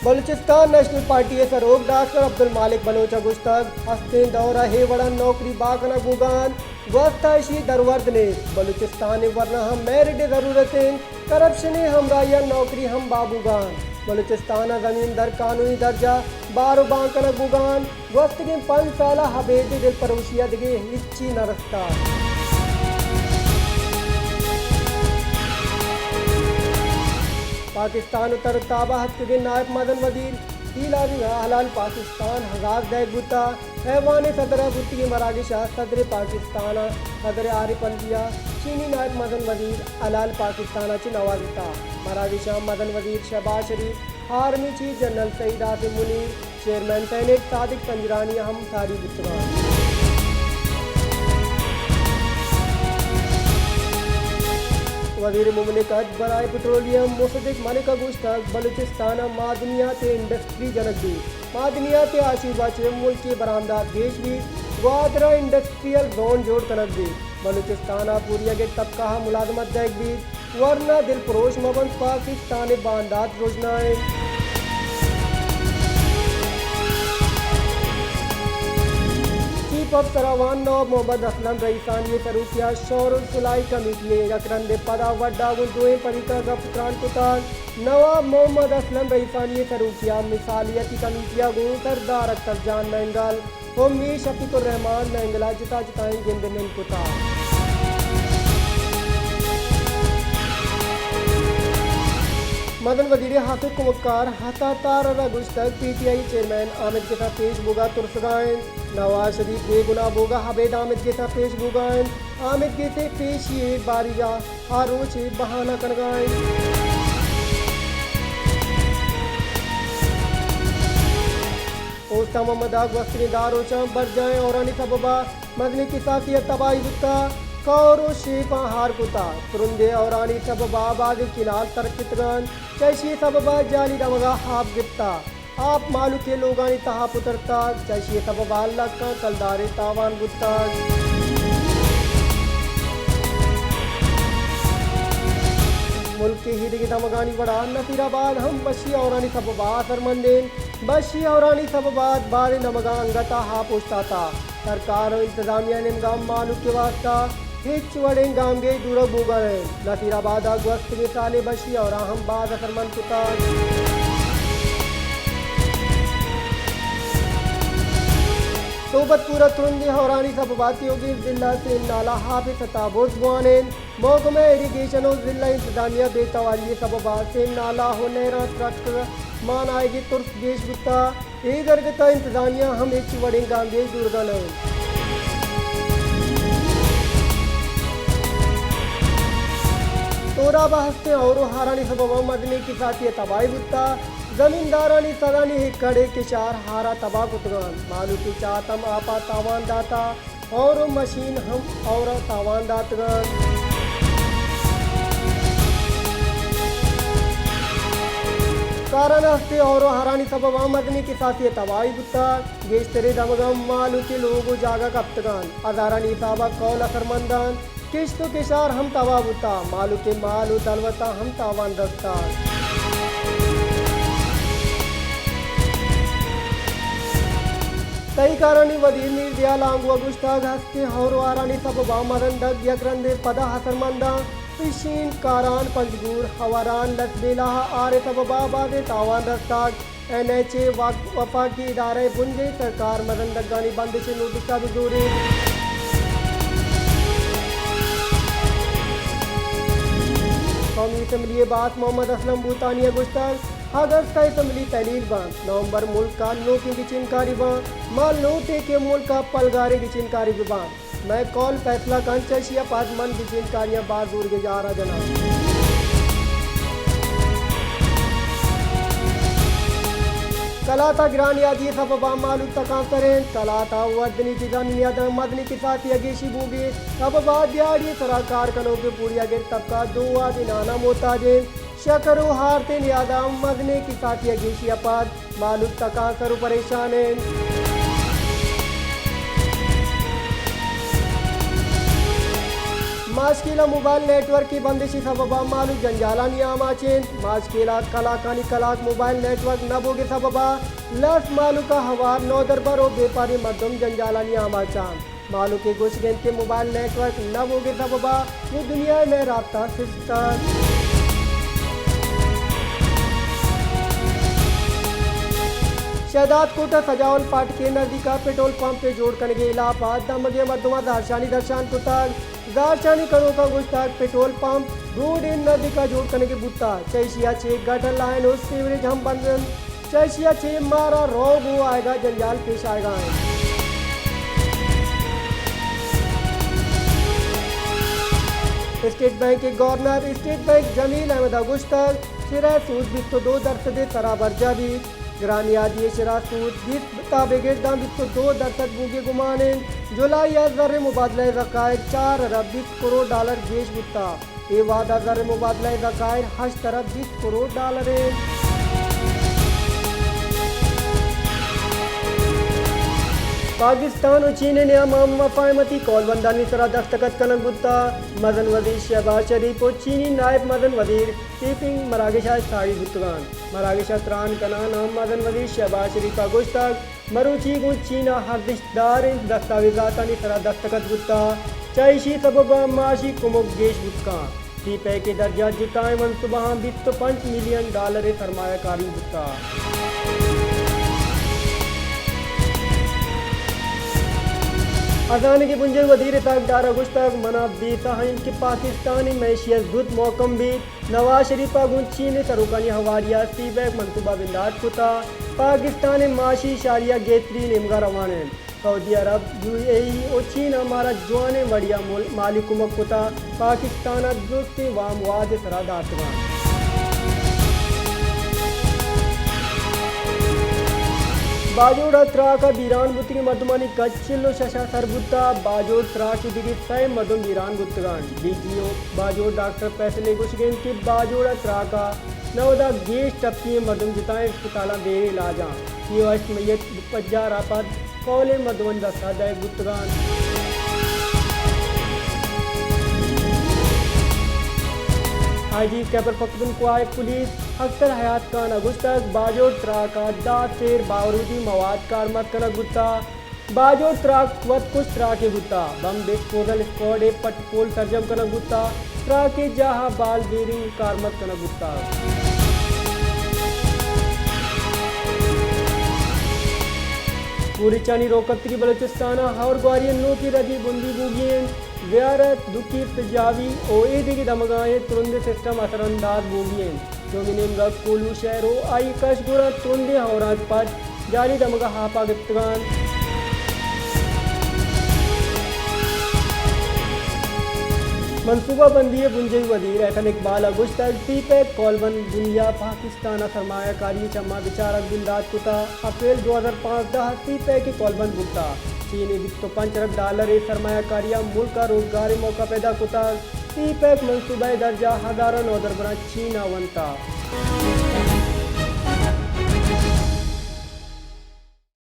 Balochistan national party ءِ سروک ڈاکٹر عبدالمالک بلوچ ءَ گوشتگ، ہستیں دور ءَ اے وڑ ءَ نوکری بہا کنگ بوگ ءَ انت، گوست ءَ ایشی ءِ درورد نیست۔ بلوچستان ءِ ورنا ہم میرٹ ءِ ضرورت انت، کرپشن ءِ ہمراہی ءَ نوکری ہم بہا بوگ ءَ انت۔ بلوچستان ءَ زمین در قانونی درجہ بہر ءُ بہا کنگ بوگ ءَ انت۔ گوستگیں پنچ سال ءَ ابید ءِ دلپروشی ءَ دگہ ہچی نہ رستگ۔ پاکستان ءِ تر ءُ تاب ءَ اتکگیں نائب مزن وزیر ہیلاری ءَ حلال پاکستان ءَ اعزاز دئیگ بوتگ۔ ایوان صدر ءَ بوتگیں مراگش ءَ صدر پاکستان ءَ صدر عارف علوی ءَ چینی نائب مزن وزیر حلال پاکستان ءَ چہ نوازتگ۔ مراگش ءَ مزن وزیر شہباز شریف، آرمی چیف جنرل سعید عاصم منیر، چیئرمین سینیٹ صادق سنجرانی ہم ساری بوتگ انت۔ وزیر مملکت برائے پٹرولیم مصدق ملک ءَ گوشتگ، بلوچستان ءَ معدنیات ءِ انڈسٹری جنگ بیت، معدنیات ءِ آشوب ءَ چہ ملک ءِ برآمدات گیش بیت، گوادر ءَ انڈسٹریل زون جوڑ کنگ بیت، بلوچستان ءَ پوریگ ءِ طبقہ ءَ ملازمت دئیگ بیت۔ ورنا دلپروش مہ بنت، پاکستان ءِ باندات رژنا انت۔ چیف آف سراوان نواب محمد اسلم رئیسانی ءِ سروکی ءَ شور ءُ سلائی کمیٹی ءِ یک رندے پدا وڈا گوں دوئیں پریکاں گپ ءُ تران کتگ۔ نواب محمد اسلم رئیسانی ءِ سروکی ءَ مثالیتی کمیٹی ءَ گوں سردار اختر جان مینگل ءُ میر شفیق الرحمان مینگل ءَ جتا جتائیں گند ءُ نند کتگ۔ مزن وزیر ءِ ہاسیں کمکار عطا تارڑ ءَ گوشتگ، P T I chairman Hamid گس ءَ پیش بوگ ءَ ترسگ ءَ انت۔ نواز شریف بے گناہ بوگ ءَ ابید حامد گس ءَ پیش بوگ ءَ انت۔ حامد گس ءِ پیشی ءِ باریگ ءَ آ روچ ءِ بہانہ کنگ ءَ انت۔ اوست ءِ محمد ءَ گوستگیں دہ روچاں برجاہیں ہورانی سبب ءَ مزنیں کساسے ءِ تباہی بوتگ، کور ءُ شیپاں ہار کتگ، ترندیں ہورانی سبب ءَ بازیں کینال ترکتگ انت، چہ ایشی ءِ سبب ءَ جالی دمگ ءَ آپ گپتگ۔ آپ مہلوک ءِ لوگانی تہا پترتگ، چہ ایشی ءِ سبب ءَ لکاں کلدارے تاوان بوتگ۔ ملک ءِ ایدگہ دمگانی وڑا نصیر آباد ہم وشی ہورانی سبب ءَ اثرمند انت۔ وشی ہورانی سبب ءَ بازیں دمگاں انگت ءَ آپ اوشتاتگ۔ سرکار ءُ انتظامیہ ءِ نیمگ ءَ مہلوک ءِ واستہ ہچ وڑیں گامگیج زورگ بوگ ءَ نہ انت۔ نصیر آباد ءَ گوستگیں سال ءَ وشی ہوراں ہم باز اثرمند کتگ۔ صحبت پور ءَ ترندیں ہورانی سبب ءَ تیوگیں ضلع سیم نالہ آپ ءِ سطح برز بوان انت۔ محکمہ ایریگیشن ءُ ضلع انتظامیہ ءِ بے تواری ءِ سبب ءَ سیم نالہ ءُ نہراں ترک مان آیگ ءِ ترس گیش بوتگ۔ اے درگت ءَ انتظامیہ ہم ہچ وڑیں گامگیج زورگ ءَ نہ انت۔ سوراب ءَ ہستیں ہور ءُ ہارانی سبب ءَ مزنیں کساسے ءِ تباہی بوتگ۔ زمیندارانی سدانی ایکڑ ءِ کشار ہار ءَ تباہ کتگ انت۔ مہلوک ءِ چات ہم آپ ءَ تاوان داتگ۔ ہور ءُ مشین ہم ہور ءَ تاوان داتگ انت۔ کاران ءَ ہستیں ہور ءُ ہارانی سبب ءَ مزنیں کساسے ءِ تباہی بوتگ۔ گیشتریں دمگاں مہلوک ءِ لوگ ءُ جاگہ کپتگ انت۔ ہزارانی حساب ءَ کول اثرمند انت۔ کشت ءُ کشار ہم تباہ بوتگ۔ مہلوک ءِ مال ءُ دلوتاں ہم تاوان رستگ۔ تہی کارانی وزیر میر دیال آنگو ءَ گوشتگ، ہستیں ہور ءُ ہارانی سبب ءَ مزن ڈگ یک رندے پدا اثرمند انت۔ پشین، کاران، پنجگور، ہواران، لسبیلہ ءَ ہار ءِ سبب ءَ بازیں تاوان رستگ۔ این ایچ اے ءُ وفاقی ادارہ ءِ بنجاہی سرکار مزن ڈگانی بندش ءِ نوٹس ءَ بہ زوریت۔ قومی اسمبلی ءِ باسک محمد اسلم بھوتانی ءَ گوشتگ، اگست ءَ اسمبلی تحلیل بنت، نومبر ءَ ملک ءَ نوکیں گچین کاری بنت، ما لوٹ ایں کہ ملک ءَ پلگاریں گچین کاری بہ بنت۔ مئے کول فیصلہ کنت، چہ ایشی ءَ پد من گچین کاریاں باز زورگیجار ءَ جناں۔ کلات ءَ گرانیادی ءِ سبب ءَ مہلوک تکانسر انت۔ کلات ءَ وردنی چیزانی نیاد ءَ مزنیں کساسے ءِ گیشی بوگ ءِ سبب ءَ دیہاڑی ءِ سرا کار کنوک ءِ پوریاگیں طبقہ دو وہدی نان ءَ محتاج انت۔ شکر ءُ آرت ءِ نیاد ءَ مزنیں کساسے ءِ گیشی ءَ پد مہلوک تکانسر ءُ پریشان انت۔ ماشکیلا موبائل نیٹ ورک ءِ بندش ءِ سبب ءَ مھلوک جنجالانی آماچ اِنت۔ ماشکیلا کلاکانی کلاک موبائل نیٹ ورک نہ بوگ ءِ سبب ءَ لس مھلوک ءَ ھوار نودربر ءُ بیپاریں مردم جنجالانی آماچ اَنت۔ مھلوک ءِ گوشگ اِنت کہ موبائل نیٹ ورک نہ بوگ ءِ سبب ءَ گوں دنیا ءِ مئے رابطہ سستگ۔ شہداد کوٹ ءِ سجاول پاٹک ءِ نزیک ءَ پٹرول پمپ ءِ جوڑ کنگ ءِ ھلاپ ءَ دمگ ءِ مردماں زھرشانی درشان کتگ۔ زھرشانی کنوکاں گوشتگ، پٹرول پمپ روڈ ءِ نزیک ءَ جوڑ کنگ ءَ بوتگ، چہ ایشی ءَ چہ گٹر لائن ءُ سیوریج ھم بند اِنت، چہ ایشی ءَ چہ مارا روگ ءُ آیگ ءَ جنجال پیش آیگ ءَ اِنت۔ اسٹیٹ بینک ءِ گورنر اسٹیٹ بینک جمیل احمد ءَ گوشتگ، شرح سود بیست ءُ دو درسد ءِ سرا برجاہ بیت۔ گرانیادی ءِ شرح سود بیست تا بگر داں بیست ءُ دو درسد بوگ ءِ گمان اِنت۔ جولائی ءَ زر ءِ مبادلہ ءِ ذخائر چار ارب بیست کروڑ ڈالر گیش بوتگ۔ اے وھد ءَ زر ءِ مبادلہ ءِ ذخائر ھشت ارب بیست کروڑ ڈالر اِنت۔ پاکستان ءُ چین ءِ نیام ءَ مفاہمتی قولبندانی سرا دستخط کنگ بوتگ۔ مزن وزیر شہباز شریف ءُ چینی نائب مزن وزیر سی پینگ مراگش ءَ ساڑی بوتگ اَنت۔ مراگش ءَ تران کنان ءَ مزن وزیر شہباز شریف ءَ گوشتگ، مروچی گوں چین ءَ ارزشت داریں دستاویزاتانی سرا دستخط بوتگ، چہ ایشی سبب ءَ معاشی کمک گیش بوت کنت۔ سی پیک ءِ درجہ جتائیں منصوبہاں بیست ءُ پنچ ملین ڈالر ءِ سرمایہ کاری بوتگ۔ ہزانگ ءِ بنجل وزیر اسحاق ڈار ءَ گوشتگ، من ءَ دیسہ اِنت کہ پاکستان ءِ معیشت زوت مھکم بیت۔ نواز شریف ءَ گوں چین ءِ سروکانی ہواری ءَ سی پیک منصوبہ بندات کتگ۔ پاکستان ءِ معاشی شاریہ گہتری نیمگ ءَ روان اِنت۔ سعودی عرب، یو اے ای ءُ چین ءَ مارا جوانیں وڑے ءَ مول-، مالی کمک کتگ۔ پاکستان ءَ درستیں وام وعدہ ءِ سرا داتگ اَنت۔ باجوڑ ءِ تراک ءَ بیران بوتگیں مردمانی کچ چل ءُ شش ءَ سر بوتگ۔ باجوڑ تراک ءِ دگہ سئے مردم بیران بوتگ اَنت۔ ڈی جی او باجوڑ ڈاکٹر فیصل ءِ گوشگ اِنت کہ باجوڑ ءِ تراک ءَ نود ءَ گیش ٹپی ئیں مردم جتائیں اسپتالاں زیر علاج اَنت۔ سی ءُ ہشت میت پجار ءَ پد کولیں مردمانی دست ءَ دئیگ بوتگ اَنت۔ آئی جی خیبر پختونخوا ءِ پولیس اختر حیات خان ءَ گوشتگ، باجوڑ تراک ءَ دہ سیر بارودی مواد کارمرز کنگ بوتگ۔ باجوڑ تراک وت کش تراکے بوتگ۔ بم ڈسپوزل اسکواڈ ءِ پٹ پول سرجم کنگ بوتگ۔ تراک ءِ جاہ ءَ بال بیرنگ کارمرز کنگ بوتگ۔ گوریچانی روکپتگی بلوچستان ءَ ہور گواری ءِ نوکیں ردی بندی بوگی اِنت۔ زیارت، دکی پجاوی ءُ اے دگہ دمگاں اے ترندیں سسٹم اثر انداز بوگی اِنت۔ دومی نیمگ ءَ کوہلو شہر ءُ آئی ءِ کش گوراں ترندیں ہوراں پد جالی دمگ ءَ آپ ءَ گپتگ اَنت۔ منصوبہ بندی ءِ بنجاہی وزیر احسن اقبال ءَ گوشتگ، سی پیک کولبند دنیا پاکستان ءَ سرمایہ کاری ءِ چماں بچارگ بندات کتگ۔ اپریل دو ہزار پانزدہ ءَ سی پیک ءِ کولبند بوتگ۔ چین ءَ بیست ءُ پنچ ارب ڈالر ءِ سرمایہ کاری ءَ ملک ءَ روزگار ءِ موقع پیدا کتگ۔ سی پیک منصوبہ ءِ درجہ ہزاراں نودربراں چین ءَ ونتگ۔